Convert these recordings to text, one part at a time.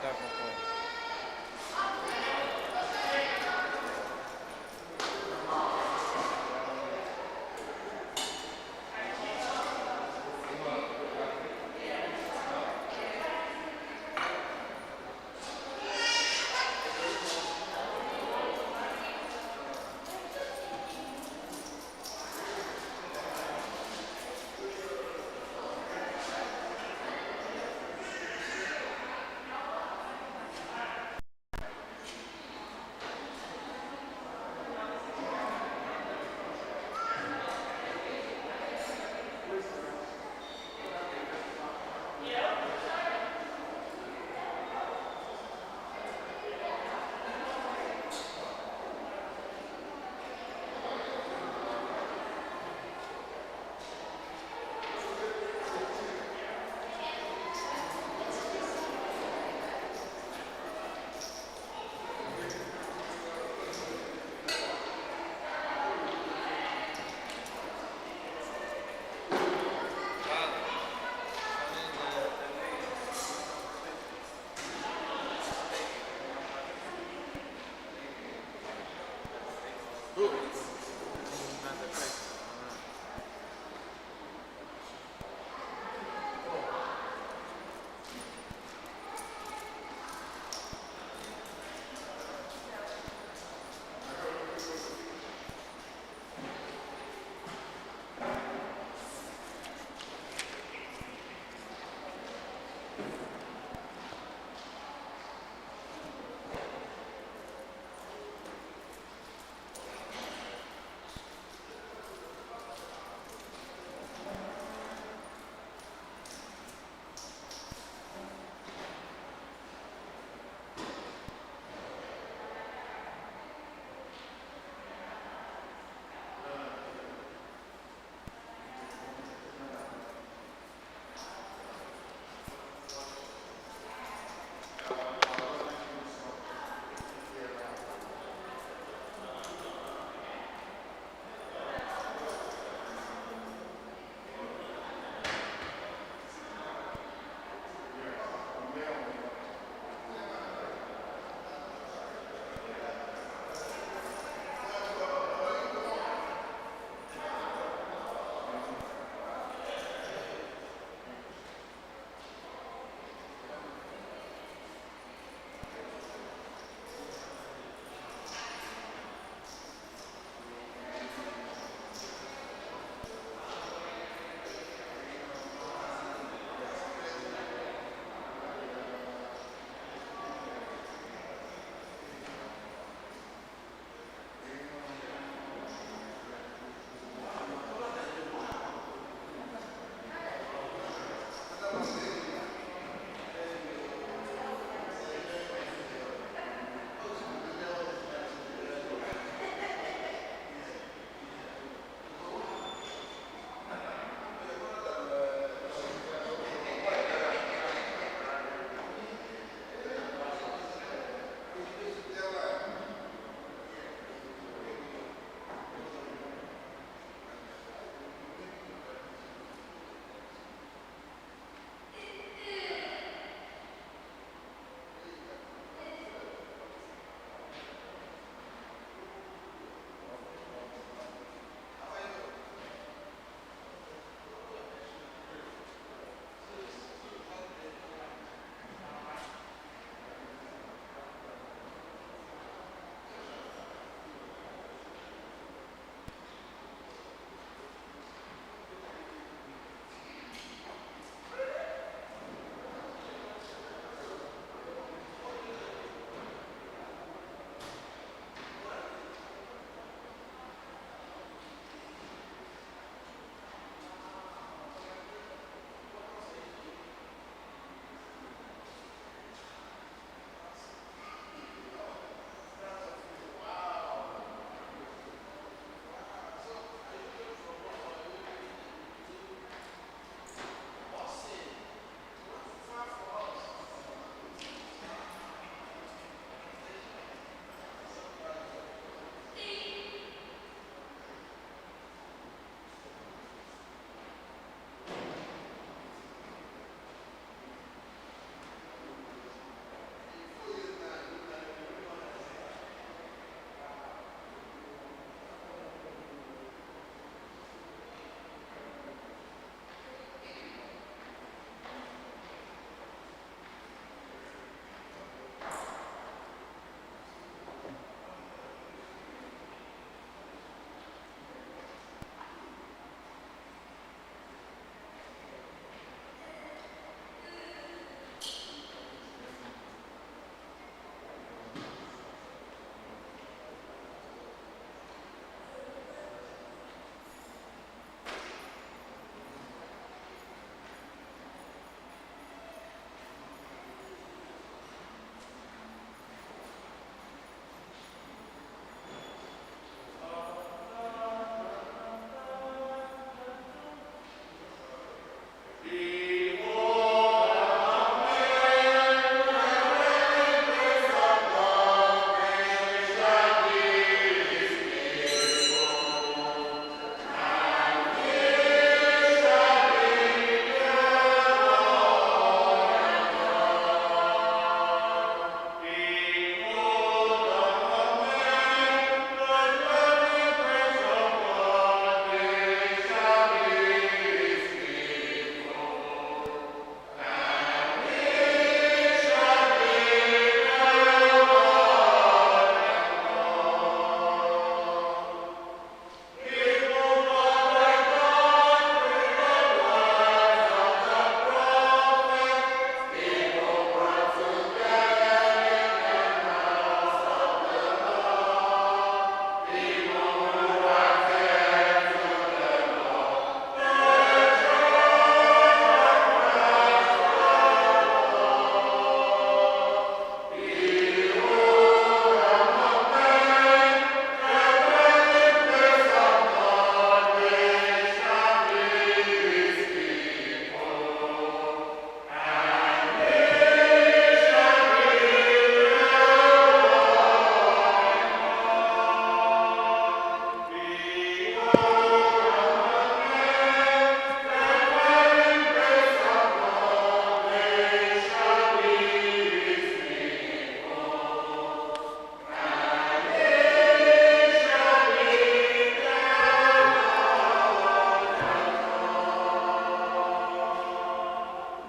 Odeakwụkwọ.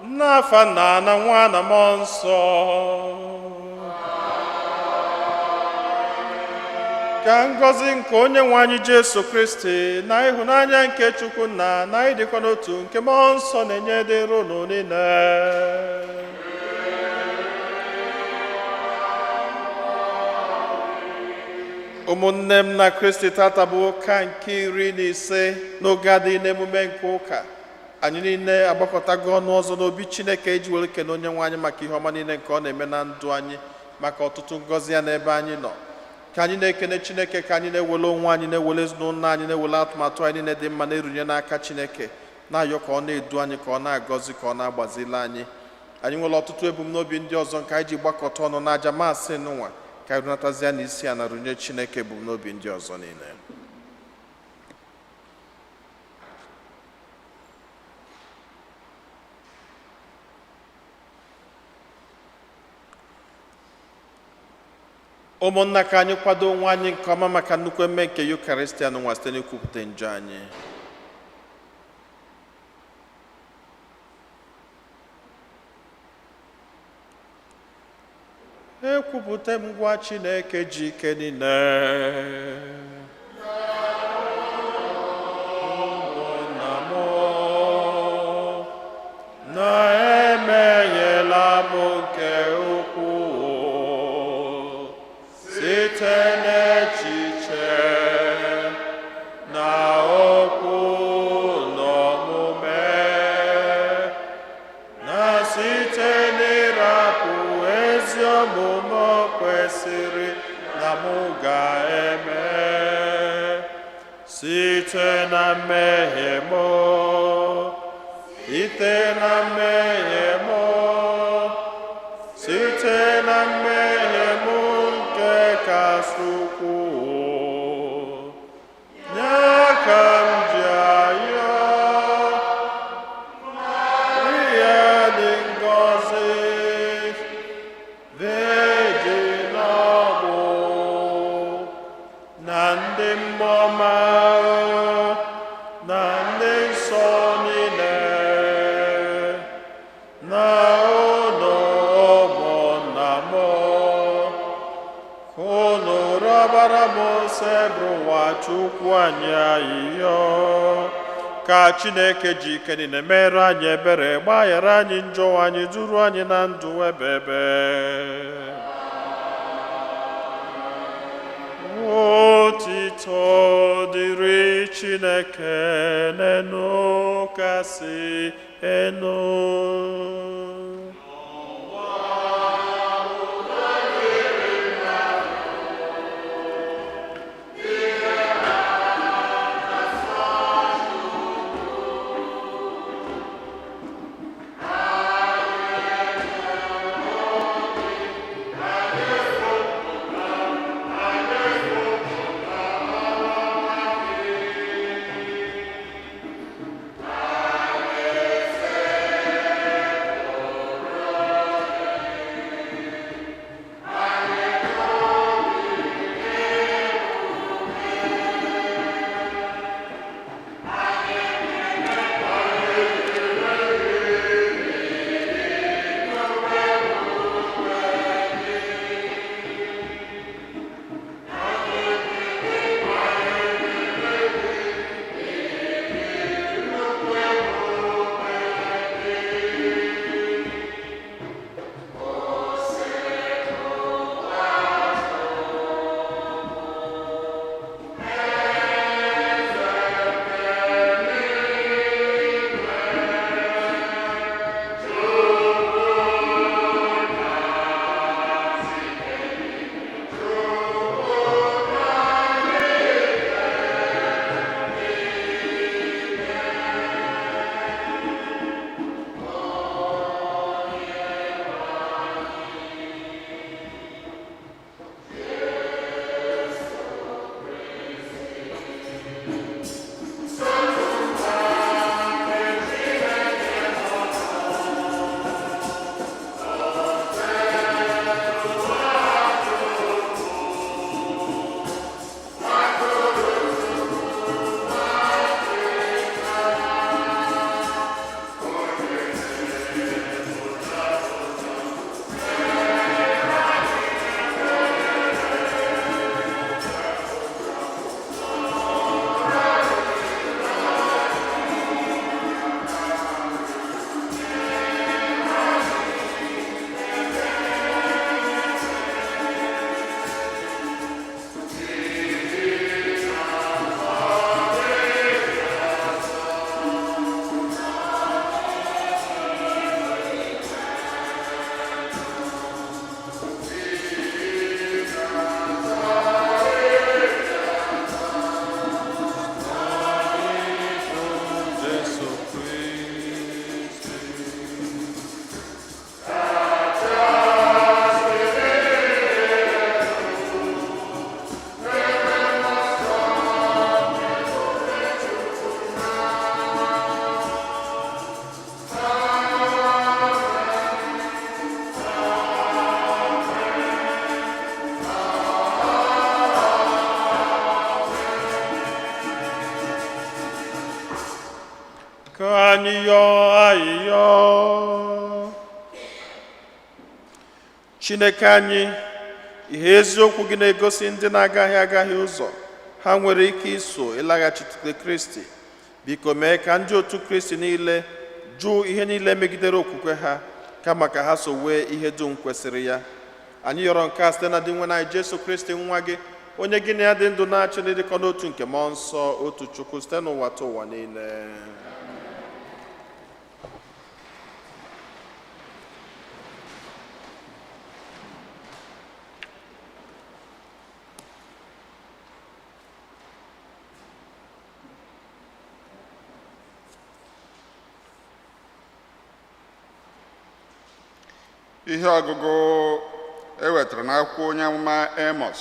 N'afa Nna na Nwa na Mmụọ Nsọ. Ka ngọzi nke onye nwe anyị Jesu Kristi na ịhụnanya nke Chukwu Nna na ịdịkwa n'otu nke Mmụọ Nsọ na-enye dịrị unu niile. Ụmụnne m na Kristi, tata bụ ụka nke 15 n'oge adịghị n'emume nke ụka. Anyị niile agbakọtago ọnụ ọzọ n'obi Chineke iji were kene onye nwe anyị maka ihe ọma niile nke ọ na-eme na ndụ anyị, maka ọtụtụ ngọzi ya n'ebe anyị nọ. Ka anyị na-ekene Chineke, ka anyị na-ewele onwe anyị, na-ewele ezinụlọ anyị, na-ewele atụmatụ anyị niile dị mma na-erunye n'aka Chineke, na-ayọ ka ọ na-edu anyị, ka ọ na-agọzi, ka ọ na-agbazili anyị. Anyị nwere ọtụtụ ebumnobi ndị ọzọ nke anyị ji gbakọta ọnụ n'aja maasị nụnwa. Ka anyị runatazie n'isi a na runye Chineke ebumnobi ndị ọzọ niile. Ụmụnna, ka anyị kwado onwe anyị nke ọma maka nnukwu emme nke Yukaristia nụnwa site n'ikwupụta njọ anyị. Ekwupụta m gwa Chineke ji ike niile, ụmụnna m, na emehiela m nke ukwuu site n'echiche na okwu na omume, na site n'ịrapụ ezi omume kwesịrị na mụ ga-eme, site na mmehie m, site na mmehie m, site na mmehie m nke kasị ukwuu. Nye ka m ji ayọ Maria dị ngọzi, Virgin ọgbụ na ndị mmụọ ọma na ndị nsọ niile, na unu ụmụnna m, ka unu rịọbara m Osebụrụwa Chukwu anyị ayịyọ, ka Chineke ji ike niile mere anyị ebere, gbaghara anyị njọ anyị, duru anyị na ndụ ebebe. Otito dịrị Chineke n'enu kasị enu. Chineke anyị, ihe eziokwu gị na-egosi ndị na-agaghị agaghị ụzọ ha nwere ike iso ịlaghachite Kristi. Biko mee ka ndị otu Kristi niile jụ ihe niile megidere okwukwe ha, kama ka ha so wee ihe dum kwesịrị ya. Anyị yọrọ nke a site na Dinwenụ anyị Jesu Kristi, nwa gị, onye gị na ya dị ndụ na-achị n'ịdịkọ n'otu nke Mmụọ Nsọ, otu Chukwu, site n'ụwa ta ụwa niile. Ihe ọgụgụ e wetara n'akwụkwọ onye amụma Emos.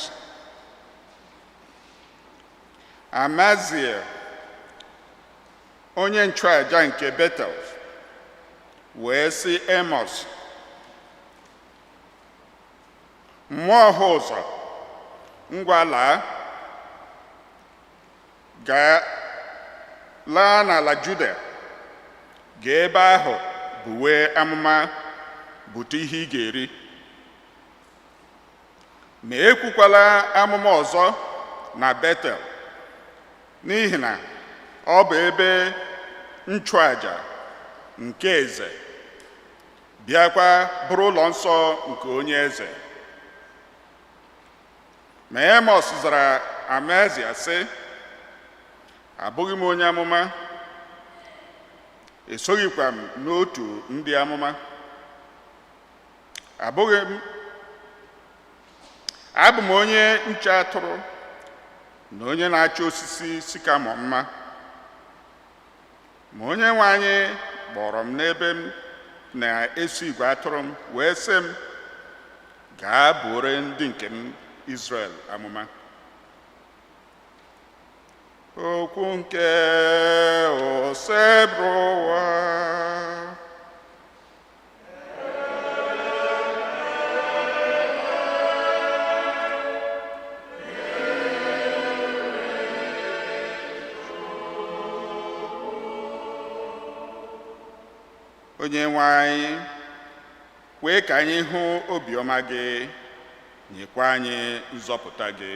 Amazia, onye nchụaja nke Betel, wee sị Emos, mmụọ ọhụ ụzọ, ngwa laa, gaa laa n'ala Juda, gaa ebe ahụ buwe amụma, bute ihe ị ga-eri. Ma ekwukwala amụma ọzọ na Betel, n'ihi na ọ bụ ebe nchụaja nke eze, bịakwa bụrụ ụlọ nsọ nke onye eze. Ma Emos zara Amazia sị, abụghị m onye amụma, esoghịkwa m n'otu ndị amụma. Abụghị m, abụ m onye nche atụrụ na onye na-achọ osisi sikamọ mma. Ma onye nwe anyị kpọrọ m n'ebe m na-eso igwe atụrụ m wee sị m, gaa buore ndị nke m Izrel amụma. Okwu nke Osebụrụwa. Onye nwe anyị, kwee ka anyị hụ obiọma gị, nyekwa anyị nzọpụta gị.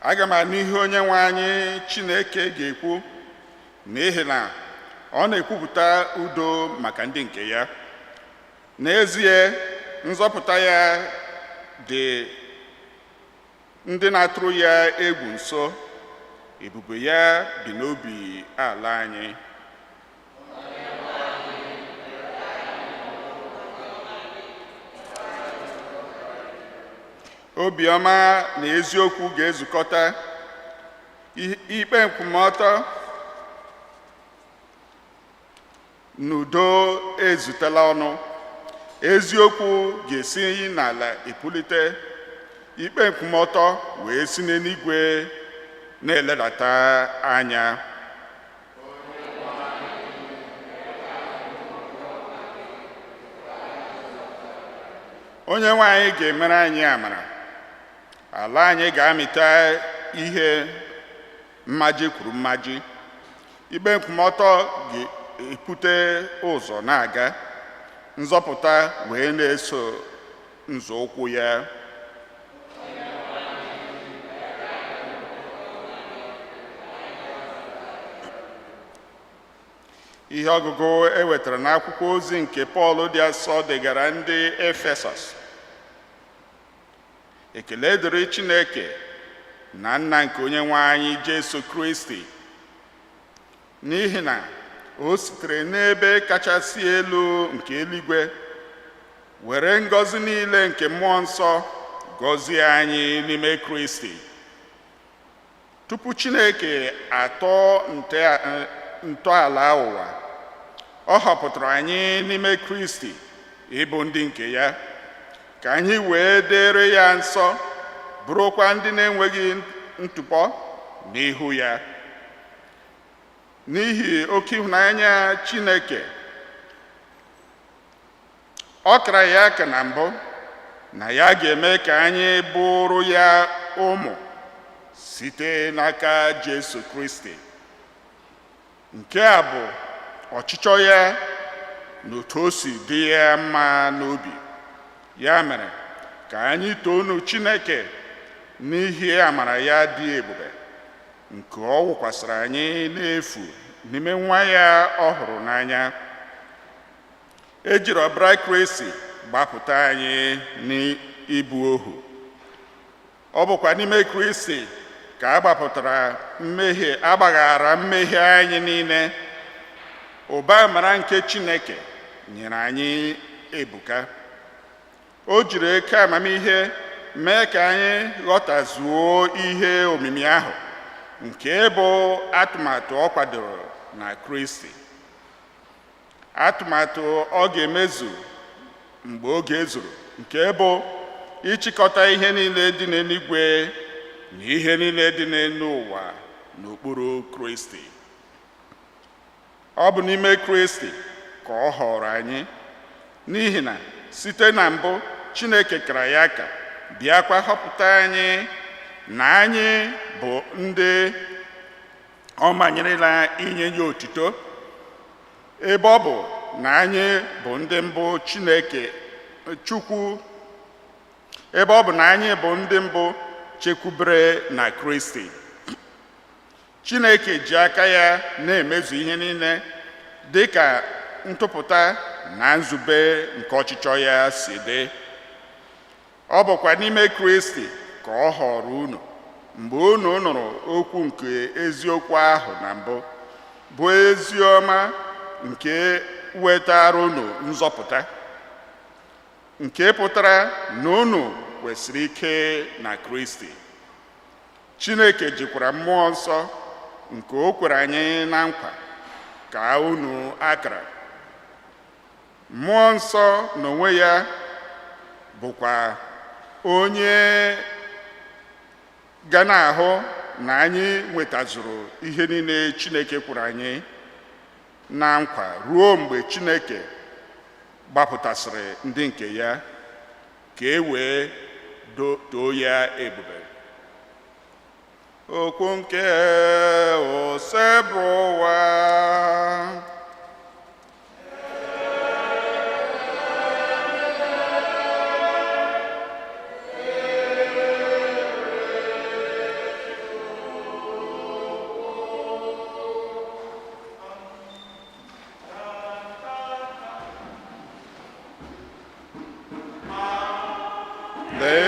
Aga m anụ ihe onye nwe anyị Chineke ga-ekwu, n'ihi na ọ na-ekwupụta udo maka ndị nke ya. N'ezie, nzọpụta ya dị ndị na-atụrụ ya egwu nso, ebube ya bi n'obi ala anyị. Obiọma na eziokwu ga-ezukọta, ikpe nkwụmọtọ na udo ezutela ọnụ. Eziokwu ga-esi n'ala epulite, ikpe nkwụmọtọ wee si n'eluigwe na-eledata anya. Onye nwe anyị ga-emere anyị amara, ala anyị ga-amịta ihe mmaji kwuru mmaji. Ikpe nkwụmọtọ ga-epute ụzọ na-aga, nzọpụta wee na-eso nzọụkwụ ya. Ihe ọgụgụ e wetara n'akwụkwọ ozi nke Pọl dị asọ degara ndị Efesọs. Ekele dịrị Chineke na nna nke onye nwe anyị Jesu Kristi, n'ihi na o sitere n'ebe kachasị elu nke eluigwe were ngọzi niile nke mmụọ nsọ gọzie anyị n'ime Kristi. Tupu Chineke atọ ntọala ụwa, ọ họpụtara anyị n'ime Kristi ịbụ ndị nke ya, ka anyị wee dịrị ya nsọ, bụrụkwa ndị na-enweghị ntụpọ n'ihu ya. N'ihi oke ịhụnanya Chineke, ọ kara ya aka na mbụ na ya ga-eme ka anyị bụrụ ya ụmụ site n'aka Jesu Kristi. Nke a bụ ọchịchọ ya na otu o si dị ya mma n'obi. Ya mere, ka anyị toonu Chineke n'ihi amara ya dị ebube nke ọ wụkwasịrị anyị n'efu n'ime nwa ya ọ hụrụ n'anya. E jiri ọbara Kristi gbapụta anyị n'ịbụ ohu. Ọ bụkwa n'ime Kristi ka a gbapụtara mmehie, a gbaghara mmehie anyị niile. Ụba amara nke Chineke nyere anyị ebuka. O jiri oke amamihe mee ka anyị ghọtazuo ihe omimi ahụ nke bụ atụmatụ ọ kwadoro na Kristi, atụmatụ ọ ga-emezu mgbe oge zuru, nke bụ ịchịkọta ihe niile dị n'eluigwe na ihe niile dị n'elu ụwa n'okpuru Kristi. Ọ bụ n'ime Kristi ka ọ họrọ anyị, n'ihi na site na mbụ Chineke kara ya aka bịakwa họpụta anyị na anyị bụ ndị ọ manyerela inye ya otuto, ebe ọ bụ na anyị bụ ndị mbụ Chineke Chukwu, ebe ọ bụ na anyị bụ ndị mbụ chekwubere na Kristi. Chineke ji aka ya na-emezu ihe niile dị ka ntụpụta na nzube nke ọchịchọ ya si dị. Ọ bụkwa n'ime Kristi ka ọ họrọ unu mgbe unu nụrụ okwu nke eziokwu ahụ na mbụ, bụ ezi ọma nke wetara unu nzọpụta, nke pụtara na unu kwesịrị ike na Kristi. Chineke jikwara mmụọ nsọ nke o kwere anyị na nkwa ka unu akara. Mmụọ nsọ n'onwe ya bụkwa onye ga na-ahụ na anyị nwetazuru ihe niile Chineke kwere anyị na nkwa ruo mgbe Chineke gbapụtasịrị ndị nke ya ka e wee too ya ebube. Okwu nke Osebụrụwa.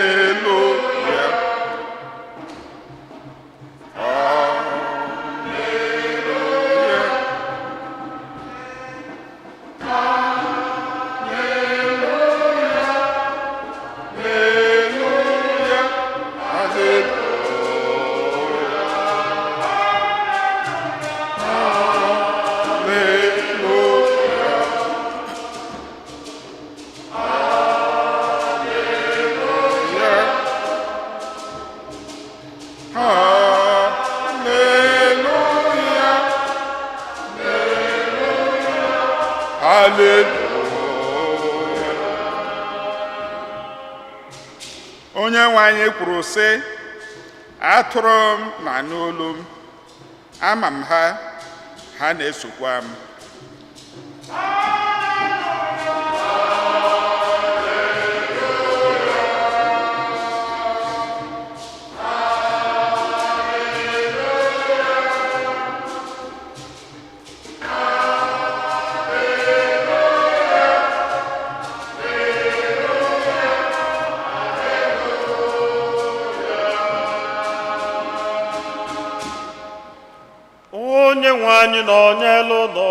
Hallelujah. Hallelujah. Hallelujah. Hallelujah. Hallelujah. Hallelujah. Onye nwe anyị kwuru sị, atụrụ m na-anụ olu m, ama m ha, ha na-esokwa m. Onye nwe anyị nọ n'elu ụlọ.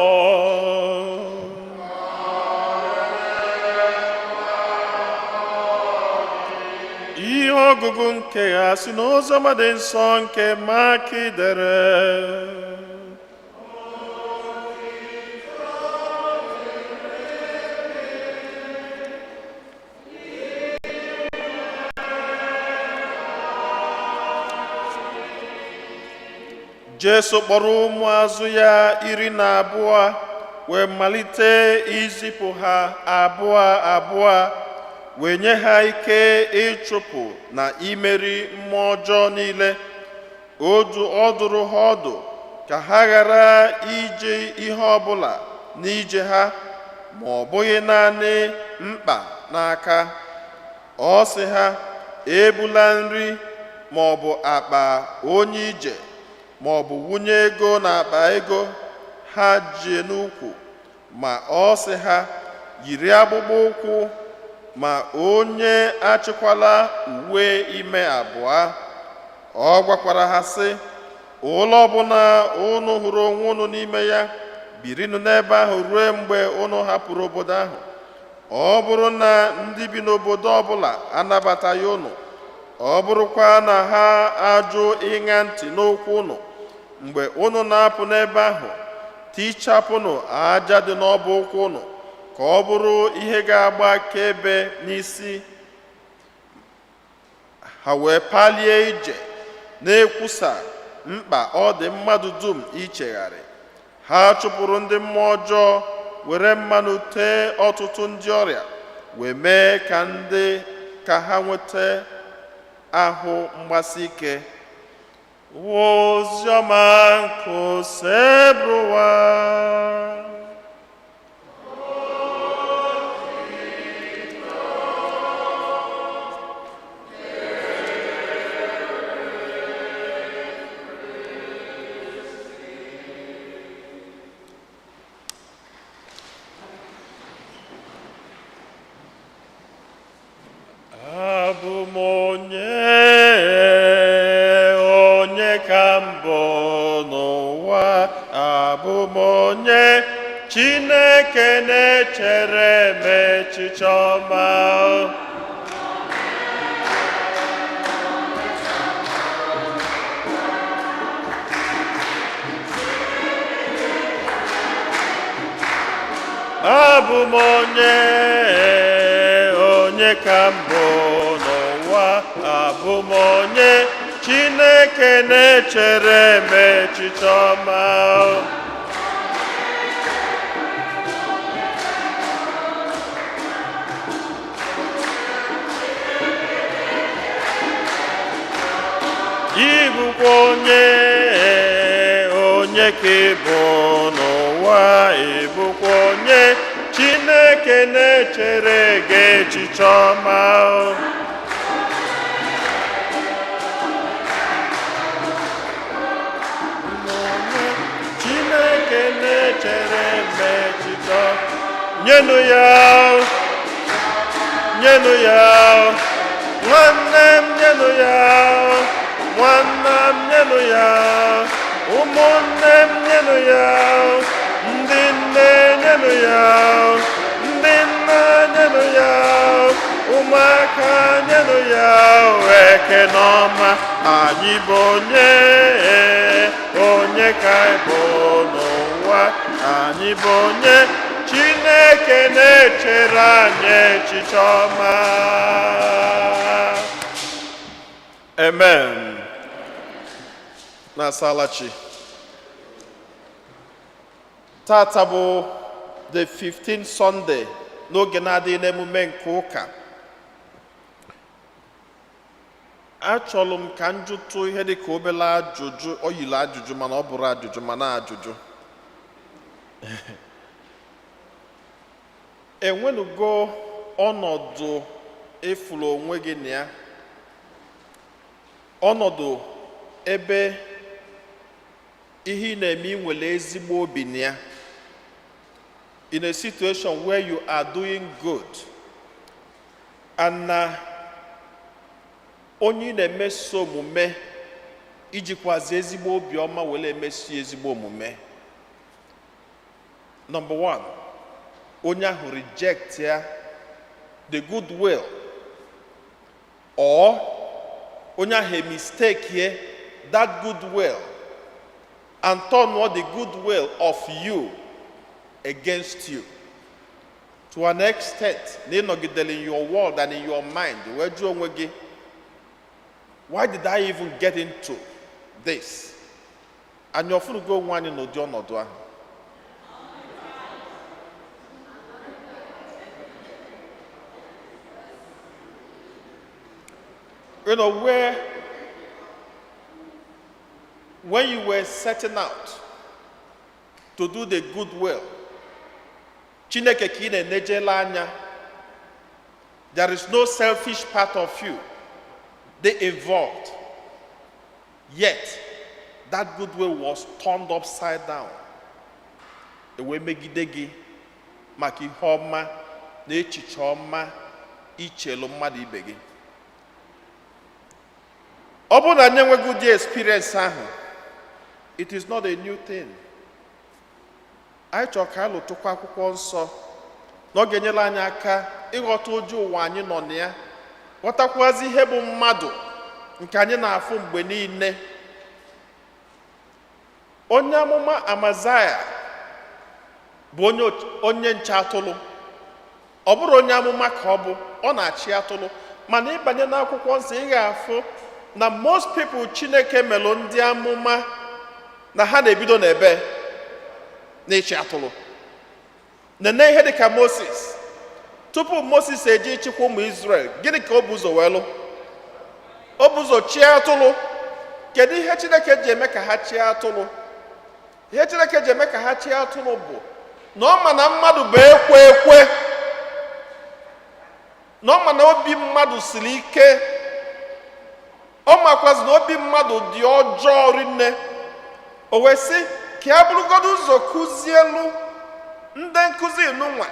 Ihe ọgụgụ nke ya si n'Oziọma dị nsọ nke Mak dere. Jesu kpọrọ ụmụazụ ya 12 wee malite izipụ ha abụọ abụọ, wee nye ha ike ịchụpụ na imeri mmụọ ọjọọ niile. Ọ dụrụ ha ọdụ ka ha ghara ije ihe ọbụla n'ije ha, ma ọ bụghị naanị mkpa n'aka. Ọ sị ha, ebula nri ma ọ bụ akpa onye ije, ma ọ bụ wunye ego n'akpa ego ha ji n'ukwu. Ma ọ sị ha, yiri akpụkpọ ụkwụ, ma onye achịkwala uwe ime abụọ. Ọ gwakwara ha sị, ụlọ ọbụla unu hụrụ onwe unu n'ime ya, birinụ n'ebe ahụ ruo mgbe unu hapụrụ obodo ahụ. Ọ bụrụ na ndị bi n'obodo ọbụla anabataghị unu, ọ bụrụkwa na ha ajụ ịṅa ntị n'okwu unu, mgbe unu na-apụ n'ebe ahụ, tichapụnụ aja dị n'ọbụ ụkwụ unu, ka ọ bụrụ ihe ga-agba akaebe n'isi ha. Wee palie ije na-ekwusa mkpa ọ dị mmadụ dum ichegharị. Ha chụpụrụ ndị mmụọ ọjọọ, were mmanụ tee ọtụtụ ndị ọrịa, wee mee ka ndị ka ha nweta ahụ mgbasi ike. Oziọma nke Osebụrụwa. Abụ m onye, onye ka mbụ n'ụwa, abụ m onye Chineke na-echere m echiche ọma. Abụ m onye, onye ka mbụ n'ụwa, abụ m onye Chineke na-echere m echiche ọma. Ịbụkwa onye, onye ka ị bụ n'ụwa, ịbụkwa onye Chineke na-echere gị echiche ọma. Chineke na-echere m echiche ọma. Nyenụ ya, nyenụ ya, nwanne m, nyenụ ya, nwanna m, nyenụ ya, ụmụnne m, nyenụ ya, ndị nne, nyenụ ya, ndị nna, nyenụ ya, ụmụaka, nyenụ ya ekene ọma. Anyị bụ onye, onye ka anyị bụ n'ụwa, anyị bụ onye Chineke na-echere anyị echiche ọma. Amen. Na Salachi tata bụ the 15th Sunday n'oge na-adịghị n'emume nke ụka. Achọrọ m ka m jụtụ ihe dị ka obere ajụjụ. O yiri ajụjụ, mana ọ bụrụ ajụjụ, mana ajụjụ. Enwenugo ọnọdụ ịfụrụ onwe gị na ya, ọnọdụ ebe ihe ị na-eme ị nwere ezigbo obi na ya, in a situation where you are doing good and na onye ị na-emeso omume ijikwazi ezigbo obiọma were emesi ezigbo omume? Number one, onye ahụ reject ya, the goodwill, or onye ahụ mistake here that goodwill and turn what the goodwill of you against you to an extent na ịnọgidere in your world and in your mind wee jụọ onwe gị, "Why did I even get into this?" Anyị ọfụrụgo onwe anyị n'ụdị ọnọdụ ahụ? Where When you were setting out to do the good will, Chineke ka ị na-enejela anya. There is no selfish part of you they involved. Yet that goodwill was turned upside down. E wee megide gị maka ihe ọma na echiche ọma ichelu mmadụ ibe gị. Ọ bụrụ na anyị enweghị ụdị experience ahụ, it is not a new thing. Anyị chọrọ ka anyị lụtụkwa Akwụkwọ Nsọ na ọ ga-enyere anyị aka ịghọta ụjọ ụwa anyị nọ na ya, ghọtakwazị ihe bụ mmadụ nke anyị na-afụ mgbe niile. Onye amụma Amazaya bụ onye nche atụrụ. Ọ bụrụ onye amụma ka ọ bụ, ọ na-achị atụrụ. Mana ịbanye n'Akwụkwọ Nsọ, ị ga-afụ na most people Chineke melụ ndị amụma na ha na-ebido n'ebe n'ịchị atụrụ. Nene ihe dịka Moses. Tupu Moses eji ịchịkwa ụmụ Israel, gịnị ka o bu ụzọ wee lụ? O bu ụzọ chịa atụrụ. Kedu ihe Chineke ji eme ka ha chịa atụrụ? Ihe Chineke ji eme ka ha chịa atụrụ bụ na ọ ma na mmadụ bụ ekwe ekwe, na ọ ma na obi mmadụ siri ike, ọ makwazi na obi mmadụ dị ọjọọ rinne. O wee sị ka ya bụrụgodo ụzọ kụzielu ndị nkụzi nụnwa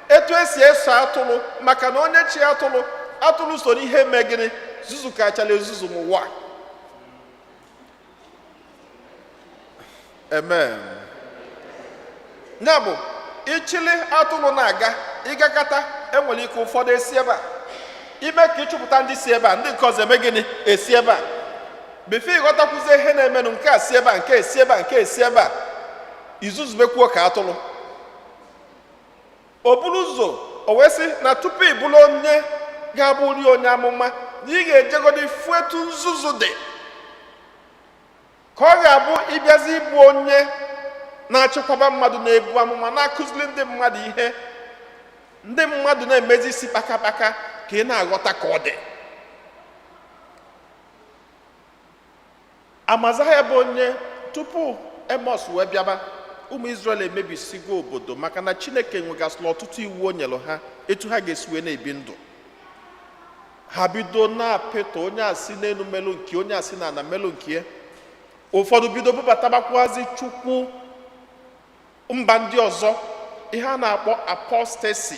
etu esi eso atụrụ, maka na onye chi atụrụ, atụrụ so n'ihe mee gịnị? Zuzu kachala ezuzu n'ụwa a. Amen. Ya bụ, ịchịlị atụrụ na-aga, ịgakọta, enwere ike ụfọdụ esi ebe a ime ka ịchụpụta ndị si ebe a, ndị nke ọzọ eme gịnị? Esi ebe a. Before ịghọtakwuzie ihe na-emenụ, nke a si ebe a, nke esi ebe a, nke esi ebe a, izuzubekwuo ka atụrụ. O buru ụzọ, o wee sị na tupu ị bụrụ onye ga-abụri onye amụma, na ị ga-ejegodi fụ etu nzuzu dị, ka ọ ga-abụ ịbịazi ịbụ onye na-achịkwaba mmadụ, na-ebu amụma, na-akụziri ndị mmadụ ihe, ndị mmadụ na-emezi isi kpakakpaka, ka ị na-aghọta ka ọ dị. Amazaya bụ onye tupu Emos wee bịaba. Ụmụ Israel emebisigo obodo, maka na Chineke nwegasịrị ọtụtụ iwu o nyere ha etu ha ga-esi wee na-ebi ndụ ha. Bido na-apịtọ, onye asị n'elu melụ nke, onye asị na ana melụ nke ya. Ụfọdụ bido bubatabakwazi chukwu mba ndị ọzọ, ihe a na-akpọ apostasy.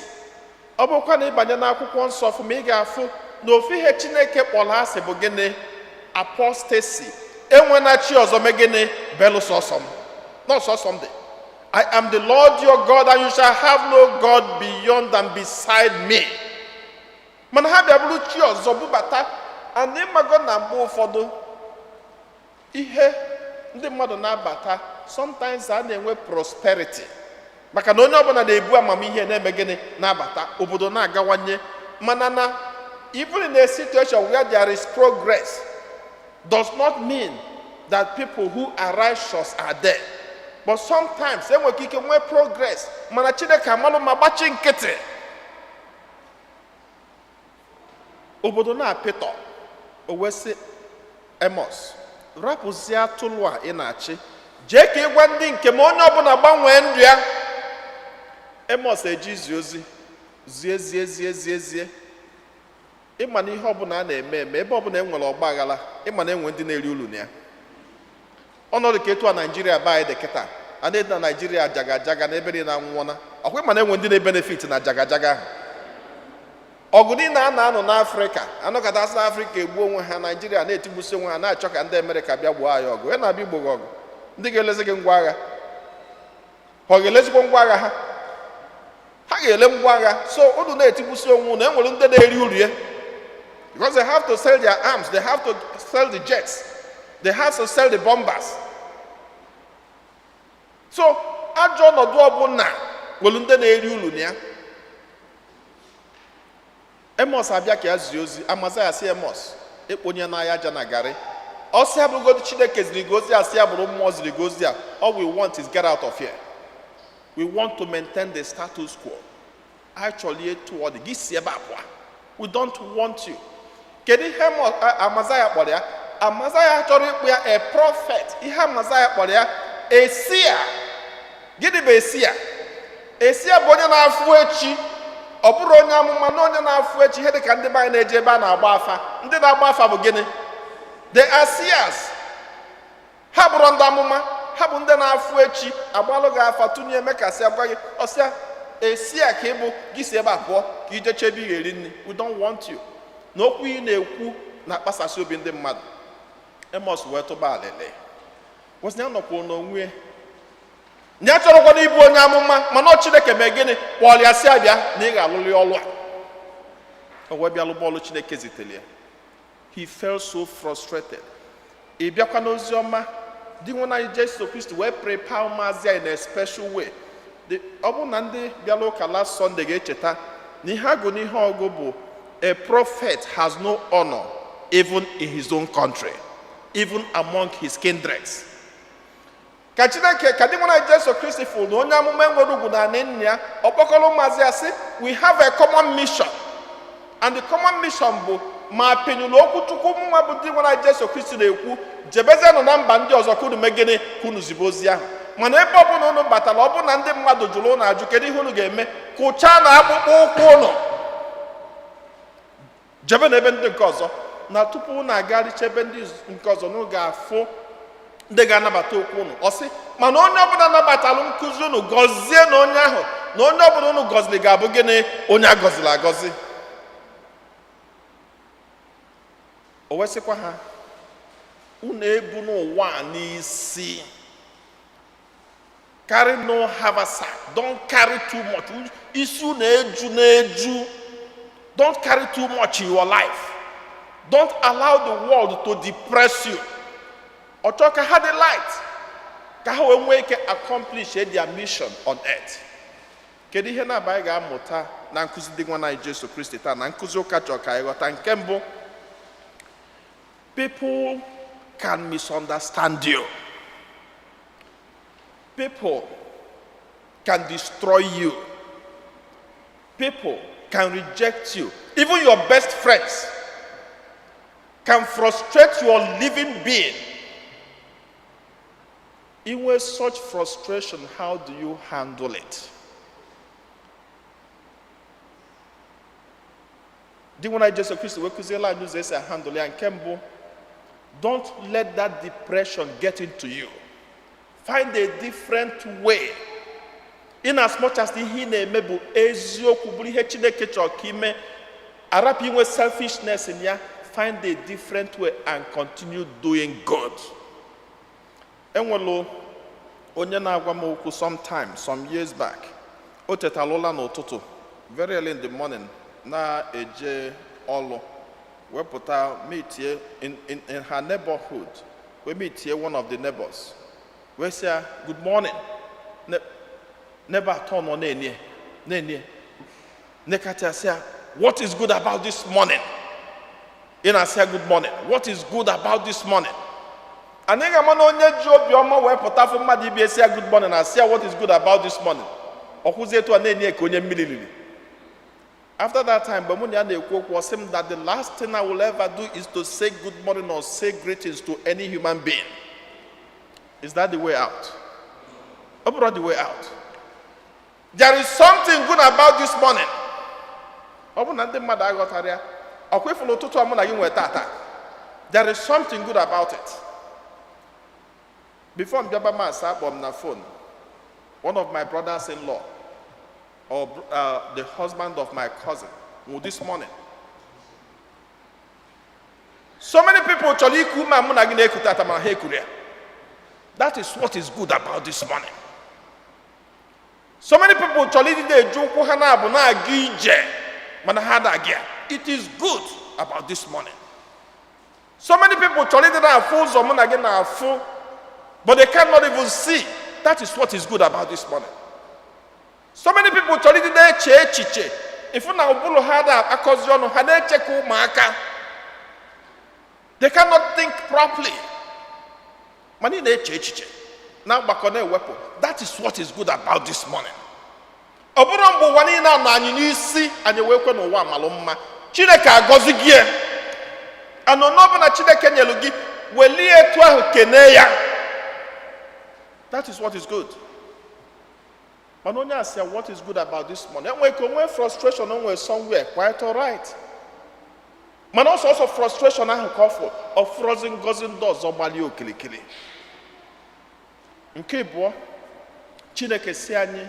Ọ bụrụkwa na ịbanye n'Akwụkwọ Nsọ ọfụma, ị ga-afụ na ofu ihe Chineke kpọrọ asị bụ gịnị? Apostasy. Enwena chi ọzọ mee gịnị? Belụ sọsọ m n'ọsọsọ m dị. I am the Lord your God, and you shall have no God beyond and beside me. Mana ha bịa bụrụ chi ọzọ bubata. And ịmago na mgbe ụfọdụ ihe ndị mmadụ na-abata, sometimes a na-enwe prosperity, maka na onye ọbụla na-ebu amamihe na-eme gịnị? Na-abata, obodo na-agawanye. Mana na even in a situation where there is progress does not mean that people who are righteous are there. But sometimes enwere ike nwee progress, mana Chineke amalụ ma gbachi nkịtị, obodo na-apịtọ. O wee sị Emos, rapụzie atụrụ a ị na-achị, jee ka ị gwa ndị nke m, onye ọbụla gbanwee ndụ ya. Emos eji izi ozi zie zie zie zie zie. Ịma na ihe ọbụla a na-eme eme, ebe ọbụla e nwere ọgba aghara, ịma na enwe ndị na-eri uru na ya. Ọnọdụ ka etu a Naijiria be anyị dị kịta, a na-edi na Naijiria jaga jaga na ebe niile anwụọna ọkwa. Ịma na enwe ndị na-ebenefit na jaga jaga ahụ. Ọgụ niile a na-anọ n'Afrịka, anọkọta asị n'Afrịka egbuo onwe ha, Naijiria na-etigbusi onwe ha, na-achọ ka ndị Amerịka bịa gbuo anyị ọgụ. Ya na-abịa igbo gị ọgụ, ndị ga-elezi gị ngwa agha, ha ọ ga-elezikwa ngwa agha ha? Ha ga-ele ngwa agha. So unu na-etigbusi onwe unu, enwere ndị na-eri uru ya, because they have to sell their arms, they have to sell the jets, they have to sell the bombers. So ajọ ọnọdụ ọbụla nwere ndị na-eri uru na ya. Emos abịa ka ya zie ozi. Amazaya sị Emos ekponye n'ahịa aja na garị. Ọsị abụrụgodị Chineke ziri gị ozi, asị ya bụrụ mmụọ ziri gị ozi a, all we want is get out of here. We want to maintain the status quo. Anyị chọrọ etu ọ dị, gị si ebe a pụọ. We don't want you. Kedu ihe Amazaya kpọrọ ya? Amazaya chọrọ ịkpụ ya a prophet. Ihe Amazaya kpọrọ ya, a seer. Gịnị bụ a seer? A seer bụ onye na-afụ echi. Ọ bụrụ onye amụma na onye na-afụ echi, ihe dịka ndị be anyị na-eje ebe a na-agba afa. Ndị na-agba afa bụ gịnị? They are seers. Ha bụrụ ndị amụma, ha bụ ndị na-afụ echi. Agbalụ gị afa, tụnye emekasị, agwa gị, ọsịa a seer ka ị bụ, gị si ebe a pụọ ka ije chebe ị ga-eri nri. We don't want you. Na okwu ị na-ekwu na-akpasasị obi ndị mmadụ. Emos wee tụba alịlị, kwụsị ya nọkwuru n'onwe ya. Ya chọrọkwana ịbụ onye amụma, mana ọ Chineke mee gịnị? Kpọrọ ya, si abịa na ị ga-alụli ọlụ a. O wee bịa lụba ọlụ Chineke zitere ya. He felt so frustrated. Ị bịakwa n'ozi ọma dị, nwe anyị Jesu Kristi wee prepare ụmụazị anyị in a special way. Ọ bụrụ na ndị bịara ụka last Sunday ga-echeta na ihe agụ n'ihe ọgụ bụ, "A prophet has no honor even in his own country, even among his kindreds." Ka Chineke, ka dị nwere Jesu Kristi fụrụ na onye amụma enwere ugwu na anị nna ya, ọ kpọkọrọ ụmụazị ya sị, "We have a common mission." And the common mission bụ ma penyụrụ okwu Chukwu mụnwa bụ dị nwere Jesu Kristi na-ekwu, jebezienụ na mba ndị ọzọ ka unu mee gịnị? Ka unu zibe ozi ahụ. Mana ebe ọbụla unu batara, ọ bụrụ na ndị mmadụ jụrụ unu ajụ kedu ihe unu ga-eme, kụchaa na akpụkpọ ụkwụ unu, jebe n'ebe ndị nke ọzọ. Na tupu unu agaricha ebe ndị nke ọzọ, na unu ga-afụ ndị ga-anabata okwu unu. Ọ sị, mana onye ọbụla nabatalụ nkụzi unu, gọzie na onye ahụ, na onye ọbụla unu gọziri ga-abụ gịnị? Onye a gọziri agọzi. O wee sịkwa ha, unu ebu n'ụwa a n'isi. Carry no haversack. Don't carry too much. Isi unu eju na-eju. Don't carry too much in your life. Don't allow the world to depress you. Ọ chọọ ka ha dị light, ka ha wee nwee ike accomplish their mission on earth. Kedu ihe na-aba anyị ga-amụta na nkụzi dị nwa anyị Jesu Kristi taa na nkụzi ụka chọrọ ka anyị ghọta? Nke mbụ, people can misunderstand you. People can destroy you. People can reject you. Even your best friends can frustrate your living being. In such frustration, how do you handle it? Dị nwe anyị Jesu Kristi wee kụziela anyị ụzọ esi handle ya. Nke mbụ, don't let that depression get into you. Find a different way. In as much as ihe ị na-eme bụ eziokwu, bụrụ ihe Chineke chọrọ ka ime, arapụ inwe selfishness in ya. Find a different way and continue doing good. Enwelu onye na-agwa m okwu sometime some years back. O tetara ụla n'ụtụtụ, very early in the morning, na-eje ọlụ, wepụta meetie in her neighborhood, wee meetie one of the neighbors, wee sị ya, "Good morning." Neighbor atọ nọ na-enye na-enye nekata, sị ya, "What is good about this morning? Ị na-asị ya good morning. What is good about this morning?" Anyị ga-ama na onye ji obiọma wee pụta fụ mmadụ ibi, esi ya good morning, na asị ya, "What is good about this morning?" Ọ kwụzie etu a na-enye ka onye mmiri riri. After that time, mgbe mụ na ya na-ekwu okwu, ọ sị m that the last thing I will ever do is to say good morning or say greetings to any human being. Is that the way out? Ọ bụrụ the way out. There is something good about this morning. Ọ bụrụ na ndị mmadụ aghọtara ya, ọkwa ịfụrụ ụtụtụ a mụ na gị nwee tata, there is something good about it. Before m bịaba Mass, akpọ m na phone one of my brothers-in-law, or the husband of my cousin, nwụ this morning. So many people chọrọ iku ma mụ na gị na-eku tata, mana ha ekuru ya. That is what is good about this morning. So many people chọrọ ịdị na-eji ụkwụ ha na-abụ na-aga ije, mana ha na-aga ya. It is good about this morning. So many people chọrọ ịdị na-afụ ụzọ mụ na gị na-afụ, but they cannot even see. That is what is good about this morning. So many people chọrọ ịdị na-eche echiche, ịfụ na ụbụrụ ha na-akọzi ọnụ, ha na-eche ka ụmụaka. They cannot think properly, mana ị na-eche echiche na-agbakọ na-ewepụ. That is what is good about this morning. Ọ bụrụ mgbe ụwa niile nọ anyị n'isi, anyị wee kwe n'ụwa amalụ mma. Chineke agọzi gị. Anụnụ ọbụla Chineke nyelu gị, Welie etu ahụ kene ya. That is what is good. Mana onye asị ya, what is good about this money? Enwere ka onwe frustration o nwere somewhere, quite alright, mana ọsọ frustration ahụ ka ọ fụ ọfụrọzi ngozi ndị ọzọ gbalie okirikiri. Nke ịbụọ, Chineke si anyị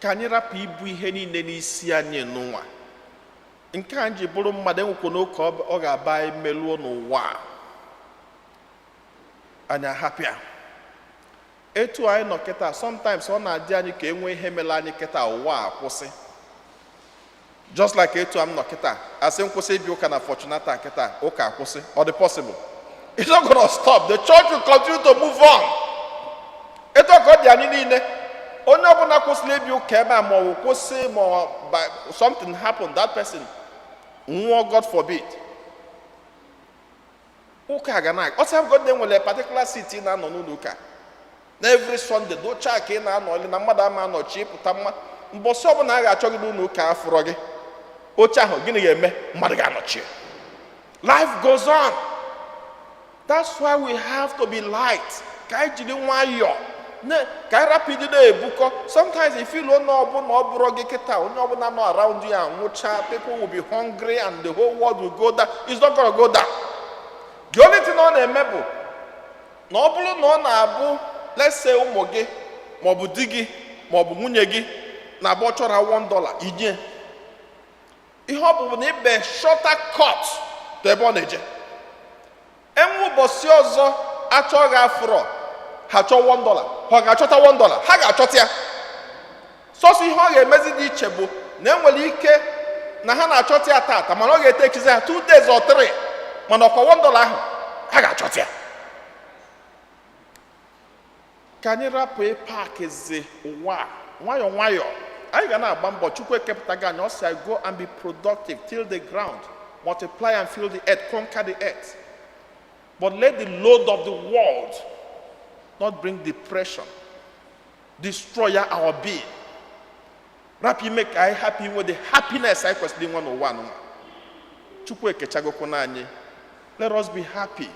ka anyị rapụ ibu ihe niile n'isi anyị n'ụwa nke a ji bụrụ mmadụ. Enwekwa n'oke ọ ga-aba anyị meluo n'ụwa a. Anyị ahapịa etu anyị nọ kịta. Sometimes ọ na-adị anyị ka e nwee ihe mere anyị kịta, ụwa a kwụsị. Just like etu a m nọ kịta, asị m kwụsị ịbịa ụka na Fortunata kịta, ụka akwụsị? Ọ dị possible? It's not gonna stop. The church will continue to move on. Etu ọ ka ọ dị anyị niile. Onye ọbụla kwụsịrị ịbịa ụka ebe a, ma ọ bụ kwụsị, ma ọ by something happen, that person nwụọ, God forbid, ụka ga na ọsọ. God nwere particular seat ị na-anọ n'ụlọ ụka na every Sunday, dochaa ka ị na-anọ ele na mmadụ ama anọchi ịpụta mma. Mbọsị ọbụla a ga-achọ gị n'ụlọ ụka, afụrọ gị oche ahụ, gịnị ga-eme? Mmadụ ga-anọchi. Life goes on. That's why we have to be light, ka anyị jiri nwayọọ ka anyị rapụ ịdị na-ebukọ. Sometimes if you na ọbụla ọ bụrụ gị kịta, onye ọbụla nọ around you anwụcha, people will be hungry and the whole world will go down. It's not gonna go down. The only thing ọ na-eme bụ na ọ bụrụ na ọ na-abụ, let's say, ụmụ gị maọbụ di gị maọbụ nwunye gị na-abụ ọ chọrọ $1 inye, ihe ọ bụ bụ na ibe shorter cut to ebe ọ na-eje. Enwe ụbọchị ọzọ achọghị afụrọ ha chọọ $1, ha ga-achọta $1, ha ga-achọta ya. Sọsọ ihe ọ ga-emezi dị iche bụ na enwere ike na ha na-achọta ya tata, mana ọ ga-etekizi ha 2 days or 3, mana ọkwa $1 ahụ, ha ga-achọta ya. Ka anyị rapụ ịpakizi ụwa a nwayọọ nwayọọ. Anyị ga na-agba mbọ. Chukwu ekepụtago anyị. Ọ sị anyị, "Go and be productive, till the ground, multiply and fill the earth, conquer the earth." But let the load of the world not bring depression, destroy our being. Rapụ ime ka anyị hapụ inwe the happiness anyị kwesịrị inwe n'ụwa anụnwa. Chukwu ekechagokwana anyị. Let us be happy,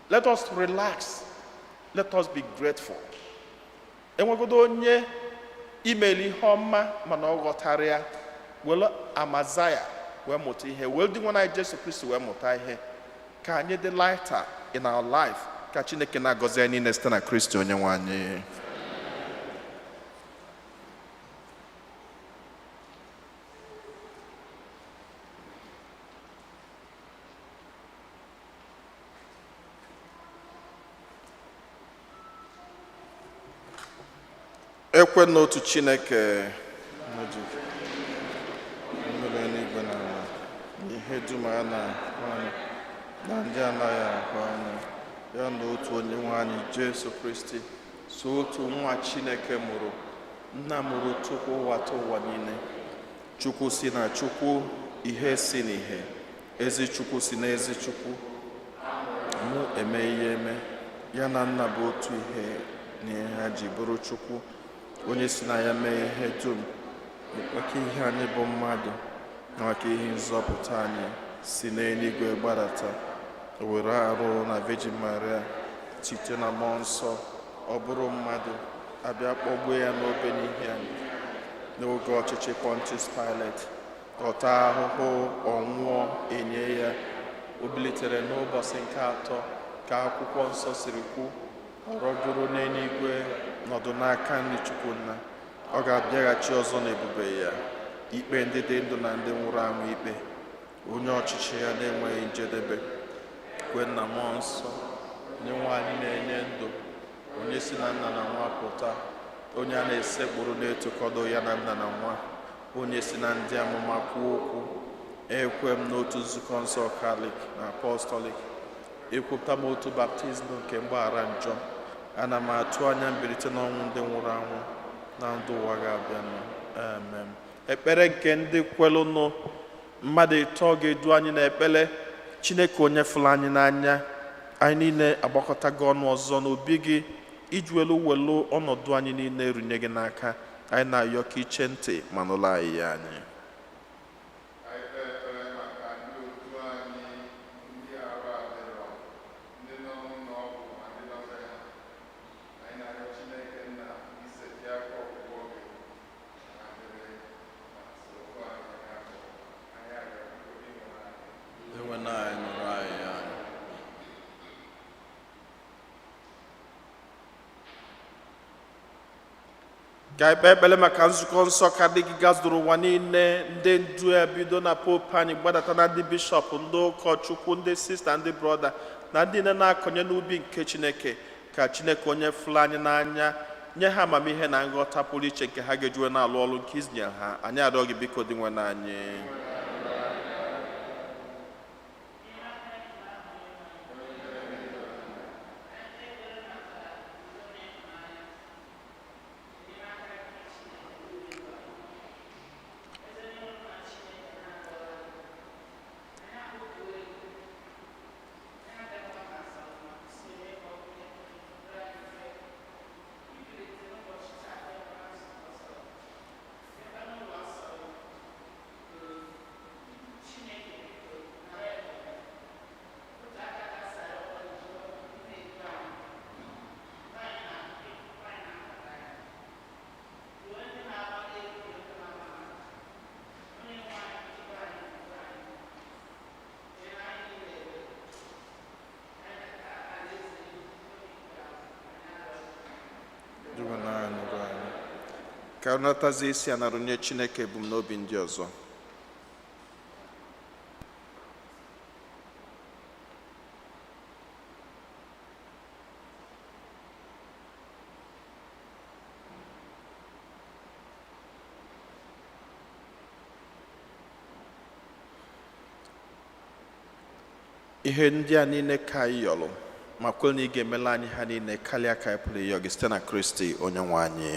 let us relax, let us be grateful. Enwegodo onye imeli ihe ọma mana ọ ghọtara ya, were Amazaya wee mụta ihe, were dị nwa anyị Jesu Kristi wee mụta ihe, ka anyị dị lighter in our life. Ka Chineke na-agọzi anyị niile site na Kristi onye nwe anyị. Ekwe n'otu Chineke, mmiri eluigwe na ala na ihe dum a na-ahụ anya na ndị anaghị ahụ anya, ya na otu onye nwe anyị Jesu Kristi, so otu nwa Chineke mụrụ, nna mụrụ tupu ụwa ta ụwa niile, Chukwu si na Chukwu, ihe si n'ihe, ezi Chukwu si na ezi Chukwu, mụ eme ihe eme, ya na nna bụ otu ihe na ihe ha ji bụrụ Chukwu, onye si na ya mee ihe dum, maka ihe anyị bụ mmadụ na maka ihe nzọpụta anyị, si n'eluigwe gbadata, were arụ na Virgin Maria, site na mmụọ nsọ ọ bụrụ mmadụ, abịa kpọgbuo ya n'obe n'ihi anyị. N'oge ọchịchị Pontius Pilate, ọ taa ahụhụ, ọ nwụọ, enye ya. O bilitere n'ụbọchị nke atọ ka akwụkwọ nsọ siri kwu, ọ rọgoro n'eluigwe, nọdụ n'aka nri Chukwu nna. Ọ ga-abịaghachi ọzọ n'ebube ya ikpe ndị dị ndụ na ndị nwụrụ anwụ ikpe, onye ọchịchị ya na-enweghị njedebe. Kwe na mmụọ nsọ, onye nwe anyị na-enye ndụ, onye si na nna na nwa pụta, onye a na-esekpuru na-etokọdo ya na nna na nwa, onye si na ndị amụma kwuo okwu. Ekwe m n'otu nzukọ nsọ Katọlik na Apọstọlik. Ekwupụta m otu baptizim nke mgbaghara njọ. Ana m atụ anya mbilite n'ọnwụ ndị nwụrụ anwụ na ndụ ụwa ga-abịanụ. Amen. Ekpere nke ndị kwelụnụ. Mmadụ ịtọ ga-edu anyị n'ekpere. Chineke, onye fụrụ anyị n'anya, anyị niile agbakọtago ọnụ ọzọ n'obi gị iji welu welu ọnọdụ anyị niile runye gị n'aka. Anyị na-ayọ ka iche ntị ma nụrụ anyị ya anyị. Anyị kpee ekpere maka ndị otu anyị, ndị arụ adịrọ, Ka anyị kpee ekpere maka nzukọ nsọ ka dị gị gazuru ụwa niile, ndị ndu ya bido na popu anyị gbadata na ndị bishọp, ndị ụkọchukwu, ndị sista, ndị brọda na ndị niile na-akọnye n'ubi nke Chineke. Ka Chineke onye fụrụ anyị n'anya nye ha amamihe na nghọta pụrụ iche nke ha ga-ejiwe na-alụ ọrụ nke izinyere ha. Anyị arịọ gị biko, dị nwe anyị. Ka ọ natazie isi a narụnye Chineke ebumnobi ndị ọzọ. Ihe ndị a niile ka anyị yọrọ ma kwere na ị ga-emela anyị ha niile karịa ka anyị pụrụ ịyọ gị, site na Kristi onye nwe anyị.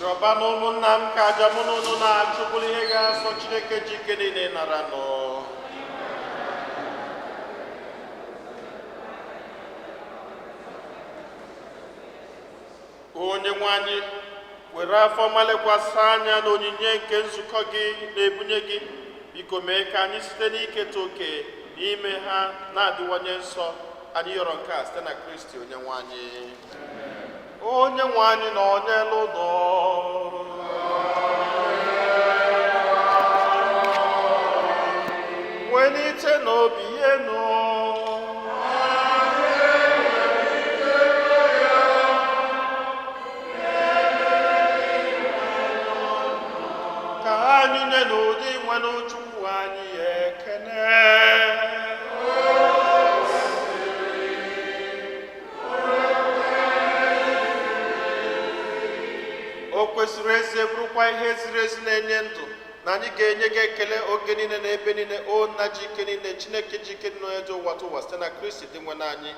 Yọba na ụmụnna m ka aja mụ na unu na-achụ bụrụ ihe ga-asọ Chineke ji ike niile nara nụ. Onye nwe anyị, were afọ ọma lekwasị anya na onyinye nke nzukọ gị na-ebunye gị. Biko mee ka anyị site n'iketa oke n'ime ha na-adịwanye nsọ. Anyị yọrọ nke a site na Kristi onye nwe anyị. Onye nwe anyị nọ n'elu ụlọ. Welite n'obi enu. Ka anyị nye n'ụdị nwenụ Chukwu anyị ekene. O kwesịrị ezi, bụrụkwa ihe ziri ezi na-enye ndụ, na anyị ga-enye gị ekele oge niile na ebe niile, o Nna ji ike niile, Chineke ji ike niile, onye dị ụwa tụ ụwa, site na Kristi dị nwe anyị,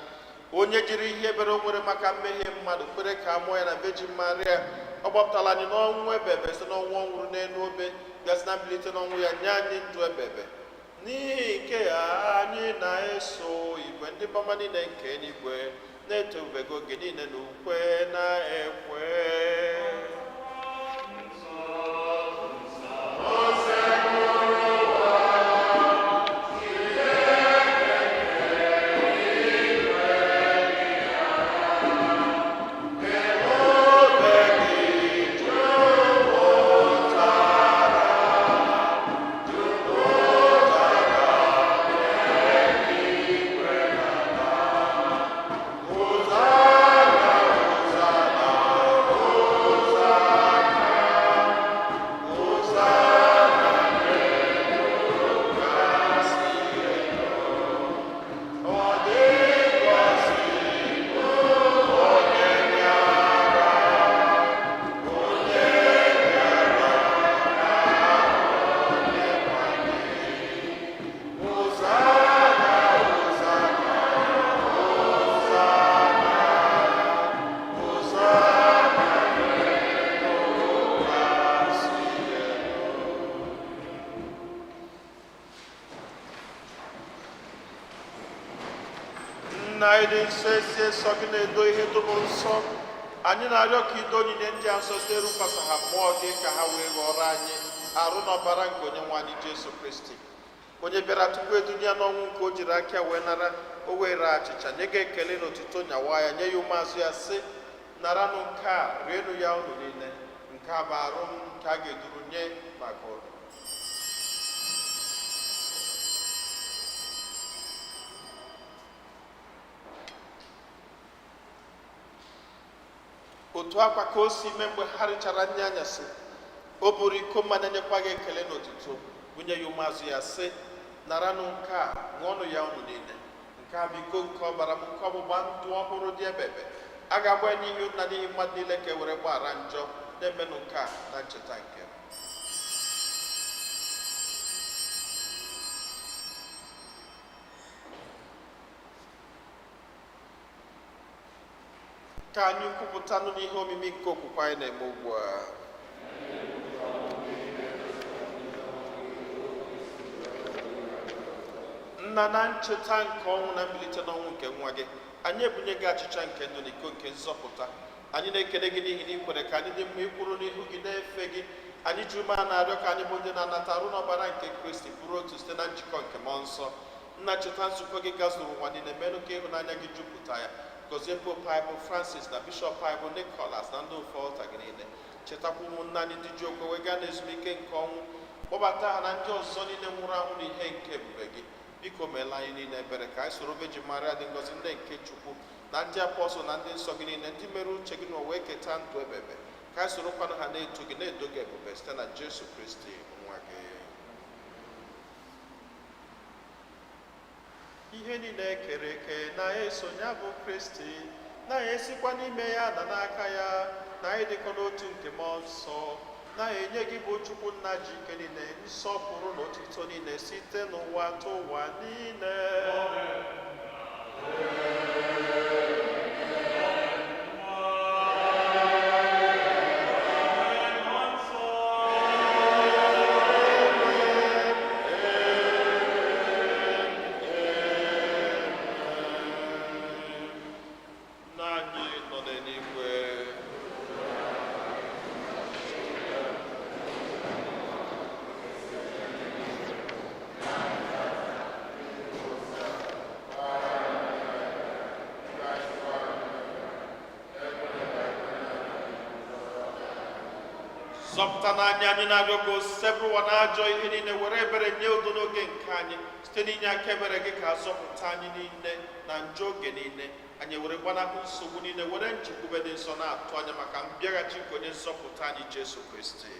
onye jiri ihe ebere o nwere maka mmehie mmadụ kwere ka a mụọ ya na Virgin Maria. Ọ gbapụtara anyị n'ọnwụ ebebe site n'ọnwụ ọ nwụrụ n'elu obe, bịa na mbilite n'ọnwụ ya nye anyị ndụ ebebe. N'ihi nke a, anyị na-eso igwe ndị bọma niile nke eluigwe na-eto ebube gị oge niile na ukwe na ekwe. Nna anyị dị nsọ, esi nsọ gị na-edo ihe dum nsọ. Anyị na-arịọ ka ido onyinye ndị a nsọ site rụkwasị ha mmụọ gị, ka ha wee ghọrọ anyị arụ na ọbara nke onye nwe anyị Jesu Kristi, onye bịara tupu edunye ya n'ọnwụ nke o jiri aka wee nara. O were achịcha, nye gị ekele na otuto, nyawa ya, nye ya ụmụazụ ya, sị: "Naranụ nke a, rienụ ya unu niile. Nke a bụ arụ m nke a ga-eduru nye maka unu." Otu akwa ka o si mee mgbe ha richara nri anyasị, o buru iko mmanya, nyekwa gị ekele na otuto, bunye ya ụmụazụ ya, sị: "Naranụ nke a, ṅụọnụ ya unu niile. Nke a bụ iko nke ọbara m nke ọgbụgba ndụ ọhụrụ dị ebebe. A ga-agba ya n'ihi na n'ihi mmadụ niile ka e were gbaghara njọ. Na-emenụ nke a na ncheta nke m." Ka anyị kwupụtanụ n'ihe omimi nke okwukwe anyị na-eme ugbu a. Nna, na ncheta nke ọnwụ na mbilite n'ọnwụ nke nwa gị, anyị ebunye gị achịcha nke ndụ na iko nke nzọpụta. Anyị na-ekele gị n'ihi na ị kwere ka anyị dị mma ikwuru n'ihu gị na-efe gị. Anyị ji ume a na-arịọ ka anyị bụ ndị na-anata arụ n'ọbara nke Kristi bụrụ otu site na njikọ nke mmụọ nsọ. Nna, cheta nzukọ gị gazuru ụwa niile, menụ ka ịhụnanya gị jupụta ya. Gọzie Pope anyị bụ Francis, na Bishọp anyị bụ Nicholas, na ndị ofe ọta gị niile. Chetakwa ụmụnna anyị ndị ji okwe wee gaa n'ezumike nke ọnwụ. Kpọbata ha na ndị ọzọ niile nwụrụ anwụ n'ihe nke ebube gị. Biko meela anyị niile ebere, ka anyị soro Virgin Maria dị ngọzi, nne nke Chukwu, na ndị apọstụl na ndị nsọ gị niile, ndị mere uche gị n'ụwa, wee keta ndụ ebebe, ka anyị sorokwanụ ha na-eto gị, na-edo gị ebube, site na Jesu Kristi nwa gị. Ihe niile ekere eke na-eso ya bụ Kristi, na-esikwa n'ime ya na n'aka ya na ịdịkọ n'otu nke mmụọ nsọ, na-enye gị bụ Chukwu Nna ji ike niile nsọpụrụ na otuto niile site n'ụwa tụ ụwa niile. Zọpụta n'anya anyị na-arịọ ka o sebụrụ ụwa na ajọ ihe niile, were ebere nye udo n'oge nke anyị. Site n'inye aka ebere gị ka azọpụta anyị niile na njọ oge niile, anyị were gbanahụ nsogbu niile, were nchekwube dị nsọ na-atụ anya maka mbịaghachi nke onye nzọpụta anyị Jesu Kristi.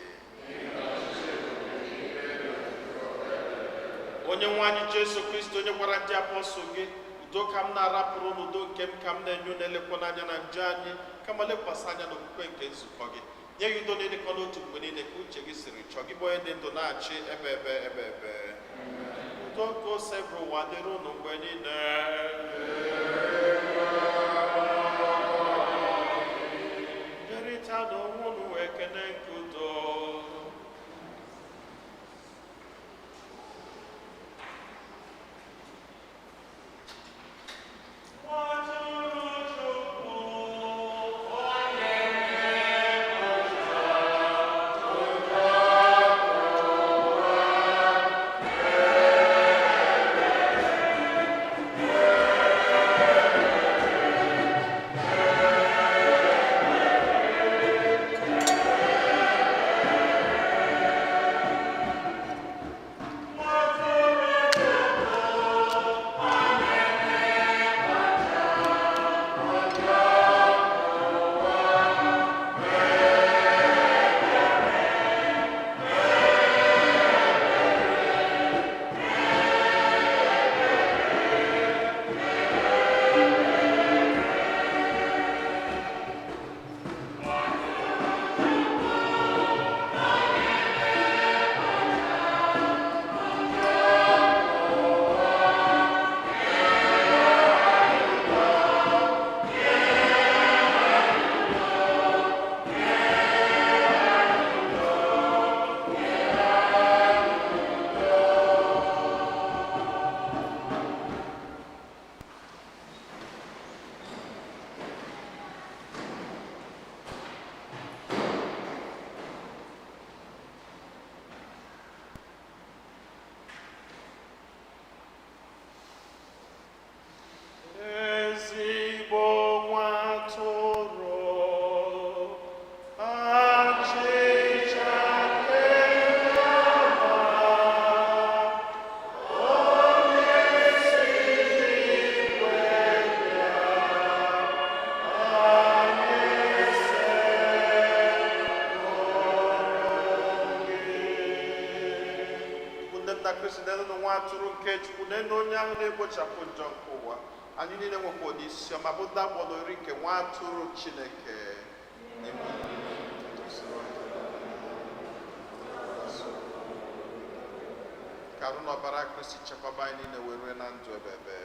Onye nwe anyị Jesu Kristi, onye gwara ndị apọstụl gị, udo ka m na-arapụrụ unu, udo nke m ka m na-enye unu, elekwana anya na njọ anyị, kama lekwasị anya n'okwukwe nke nzukọ gị. Nye ya udo na ịdịkọ n'otu mgbe niile ka uche gị siri chọọ gị, bụ onye dị ndụ na-achị ebe ebe ebe ebe. Udo nke ose bụ ụwa dịrị unu mgbe niile. Derịta n'onwe unu ekene nke udo. Ezigbo nwa atụrụ, achịcha nke ọma, onye si n'igwe bịa, anyị sekpụrụ gị. Nne m na Kristi, nenụ nwa atụrụ nke Chukwu, nenụ onye ahụ na-ekpochapụ njọ nke ụwa. Anyị niile nwekwa ụdị isi ọma bụ ndị akpọrọ ori nke nwa atụrụ Chineke. Ka arụ na ọbara Kristi chekwaba anyị niile wee rue na ndụ ebebe.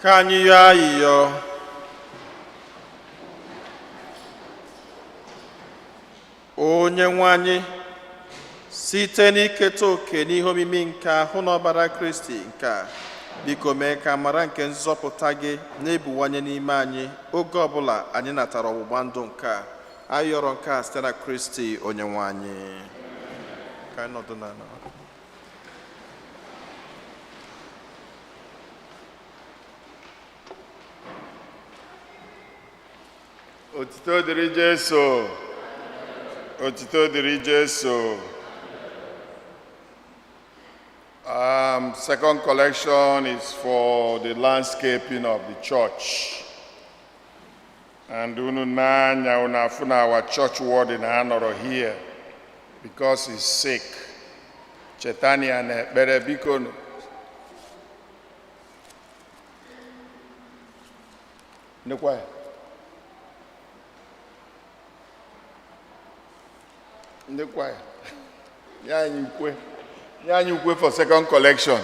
Ka anyị yọọ ayịyọ. Onye nwe anyị, site n'iketa oke n'ihe omimi nke ahụ na ọbara Kristi nke a, biko mee ka amara nke nzọpụta gị na-ebuwanye n'ime anyị oge ọbụla anyị natara ọgbụgba ndụ nke a. Anyị yọrọ nke a site na Kristi onye nwe anyị. Ka anyị nọdụ n'ala. Otito dịrị Jesu. Otito dịrị Jesu. Second collection is for the landscaping of the church. And unu n'anya unu afụ na our church warden anọrọ here because he's sick. Chetani ya na ekpere, biko nụ. Nekwa ya. Ndị kwaya, nye anyị ukwe, nye anyị ukwe for second collection.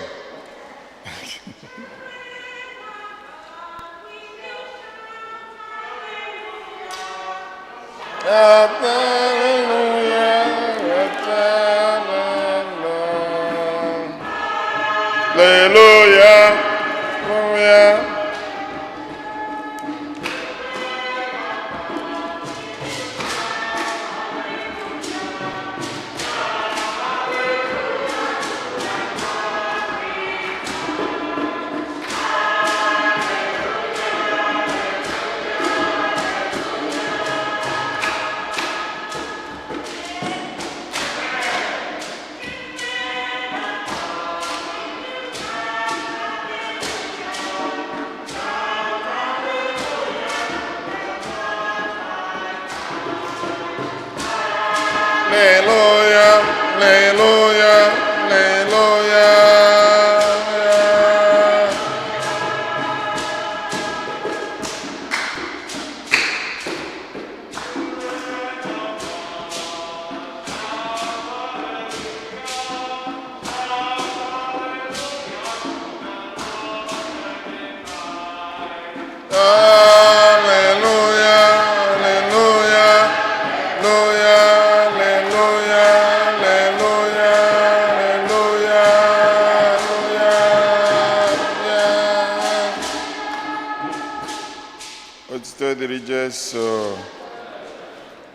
Hallelujah. Hallelujah. Hallelujah, hallelujah, hallelujah. Hallelujah, hallelujah, hallelujah, hallelujah, hallelujah, hallelujah, hallelujah. Otito dịrị Jesu.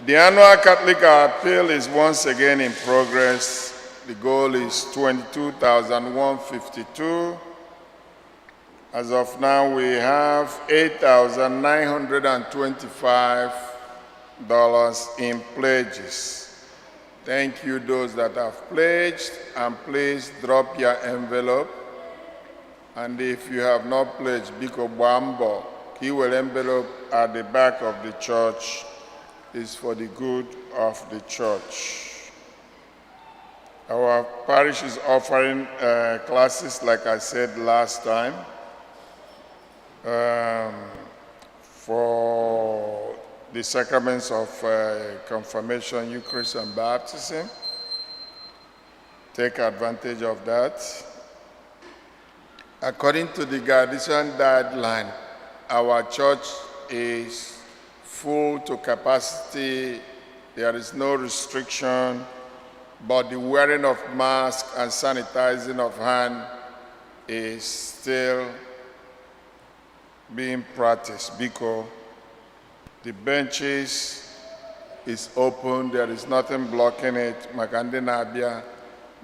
The annual Catholic appeal is once again in progress. The goal is 22,152. As of now, we have $8,925 in pledges. Thank you, those that have pledged, and please drop your envelope. And if you have not pledged, biko gbaa mbọ ka i were envelope at the back of the church is for the good of the church. Our parish is offering classes, like I said last time, for the sacraments of confirmation, Eucharist, and baptism. Take advantage of that. According to the Diocesan guideline, our church is full to capacity. There is no restriction, but the wearing of mask and sanitizing of hand is still being practiced because the benches is open, there is nothing blocking it maka ndị na-abịa,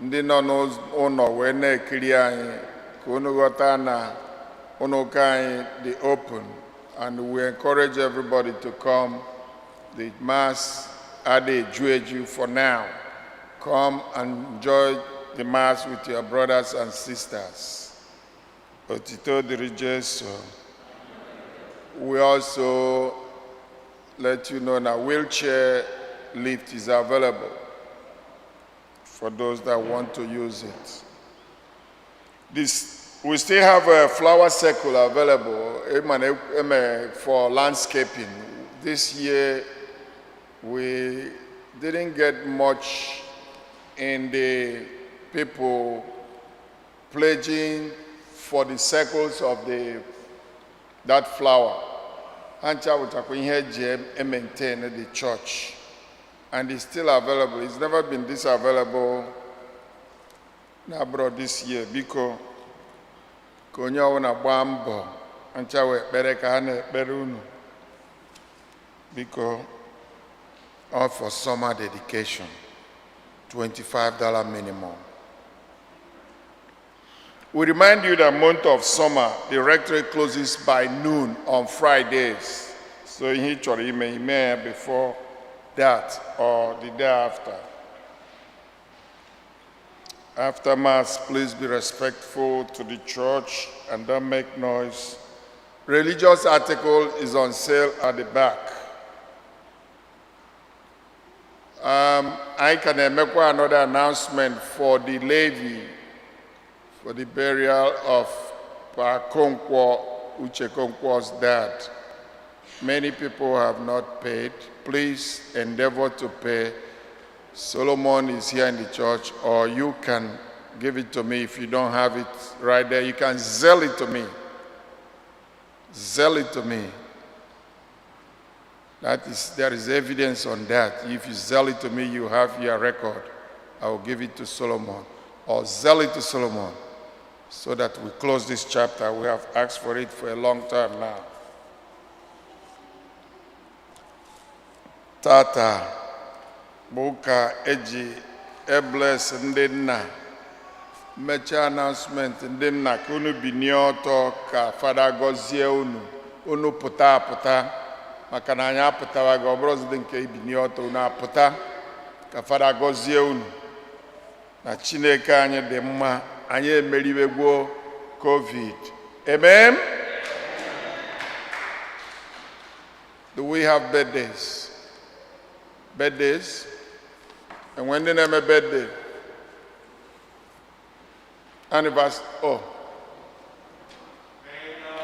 ndị nọ n'ụlọ wee na-ekiri anyị, ka unu ghọta na ụlọ ụka anyị dị open, and we encourage everybody to come. The mass adị eju eju for now. Come and enjoy the mass with your brothers and sisters. Otito dịrị Jesu. We also let you know that wheelchair lift is available for those that want to use it. This, we still have a flower circle available for landscaping. This year, we didn't get much in the people pledging for the circles of the That flower. Ha ncha bụchakwa ihe eji maintain the church. And it's still available. It's never been this available na abroad this year. Biko, ka onye ọbụla gbaa mbọ ncha wee ekpere ka ha na-ekpere unu. Biko, all for summer dedication, $25 minimum. We remind you that month of summer, the rectory closes by noon on Fridays. So ihe ị chọrọ ime, ime ya before that or the day after. After Mass, please be respectful to the church and don't make noise. Religious article is on sale at the back. I can make another announcement for the levy for the burial of Pa Konkwo, Uche Konkwo's dad. Many people have not paid. Please endeavor to pay. Solomon is here in the church, or you can give it to me if you don't have it right there. You can sell it to me. Sell it to me. That is, there is evidence on that. If you sell it to me, you have your record. I will give it to Solomon, or sell it to Solomon, so that we close this chapter. We have asked for it for a long time now. Tata bụ ụka eji ebless ndị nna. Mechaa announcement, ndị nna, ka unu binie ọtọ ka Fada gọzie unu. Unu pụta apụta, maka na anyị apụtawaghị. Ọ bụrụzidị nke ibinie ọtọ, unu apụta ka Fada gọzie unu na Chineke anyị dị mma. Anyị emeriwegwo COVID. Amen. Do we have birthdays? Birthdays? Enwe ndị na-eme birthday, anniversary? Oh.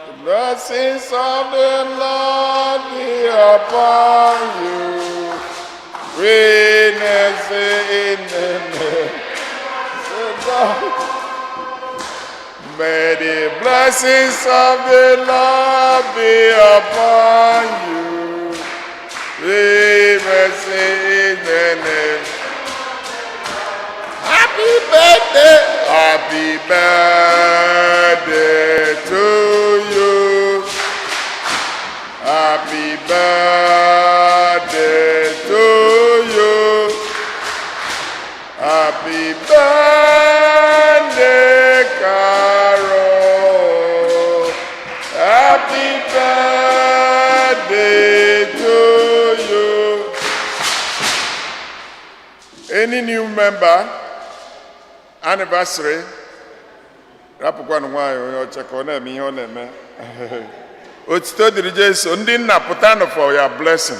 The blessings of the Lord be upon you. Witness in the name of God. May the blessings of the Lord be upon you. Witness in the name. Happy birthday. Happy birthday to you. Happy birthday to you. Happy birthday, Carol. Happy birthday to you. Any new member, anniversary? Rapụkwanụ nwaanyị onye ọcha ka ọ na-eme ihe ọ na-eme. Otito dịrị Jesu. Ndị nna, pụtanụ for your blessing.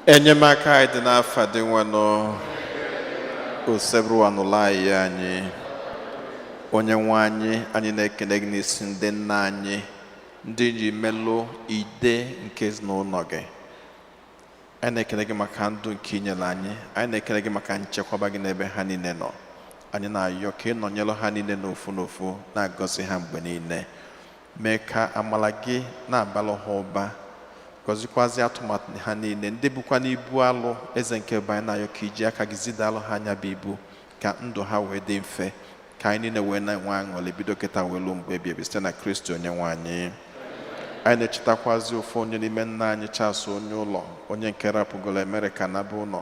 Enyemaka anyị dị n'afa Dinwenụ, Osebụrụwa anyị. Anyị onye nwe anyị, anyị na-ekele gị n'isi ndị nna anyị, ndị ji melụ ide nke ezinụlọ gị. Anyị na-ekele gị maka ndụ nke i nyere anyị. Anyị na-ekele gị maka nchekwaba gị n'ebe ha niile nọ. Anyị na-ayọ ka ị nọnyere ha niile n'ofu n'ofu, na-agọzi ha mgbe niile. Mee ka amala gị na-abalụ ha ụba, gọzikwazi atụmatụ ha niile. Ndị bụkwa n'ibu alụ, eze nke bụ anyị na-ayọ ka iji aka gị zidalụ ha anya bụ ibu. Ka ndụ ha wee dị mfe, ka anyị niile wee na-enwe aṅụrị bido kịta wee ruo mgbe ebi ebi, site na Kristi Onye nwe anyị. Anyị na-echetakwazi ofu onye n'ime nna anyị, Charles onye ụlọ, onye nke rapụgoro Amerịka naba ụlọ.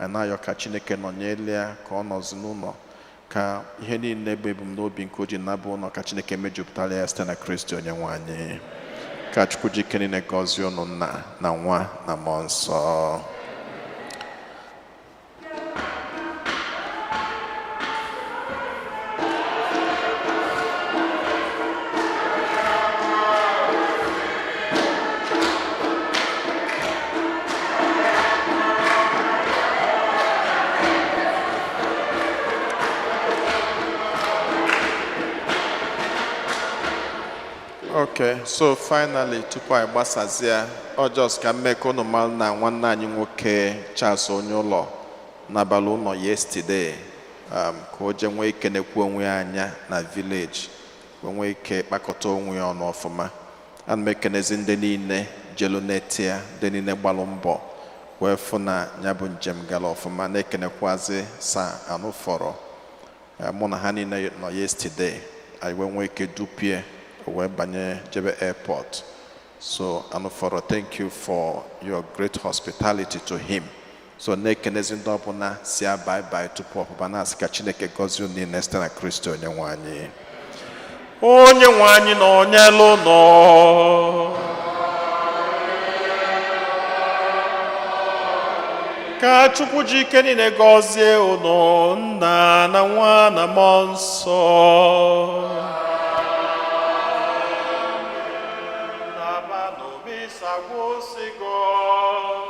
Anyị na-ayọ ka Chineke nọnyere ya ka ọ nọzi n'ụlọ, ka ihe niile bụ ebumnobi nke o ji naba ụlọ, ka Chineke mejupụtara ya, site na Kristi Onye nwe anyị. Ka Chukwu ji ike niile gọzie unu, Nna na Nwa na Mmụọ Nsọ. Okay, so finally, tupu anyị gbasazie, ọ just ka mmekọ unu mara na nwanne anyị nwoke Charles onye ụlọ n'abalị ụlọ yesterday, ka o jee nwee ike nekwu onwe ya anya na village, wee nwee ike kpakọta onwe ya ọnụ ọfụma. Ana m ekenezi ndị niile jelu netia, ndị niile gbalụ mbọ wee fụ na ya bụ njem gara ọfụma. Na-ekenekwazi sa anụ fọrọ. Mụ na ha niile nọ yesterday, anyị wee nwee ike dupie o wee banye jebe airport. So anụfọrọ, thank you for your great hospitality to him. So na-ekenezi ndị ọbụla si bye bye tupu ọpụpa, na-asị ka Chineke gọzie unu niile site na Kristi Onye nwe anyị. Onye nwe anyị na onyelu ụnọ. Ka Chukwu ji ike niile gọzie unu, Nna na Nwa na Mmụọ Nsọ. Nabanụ, misa gwụsịgo.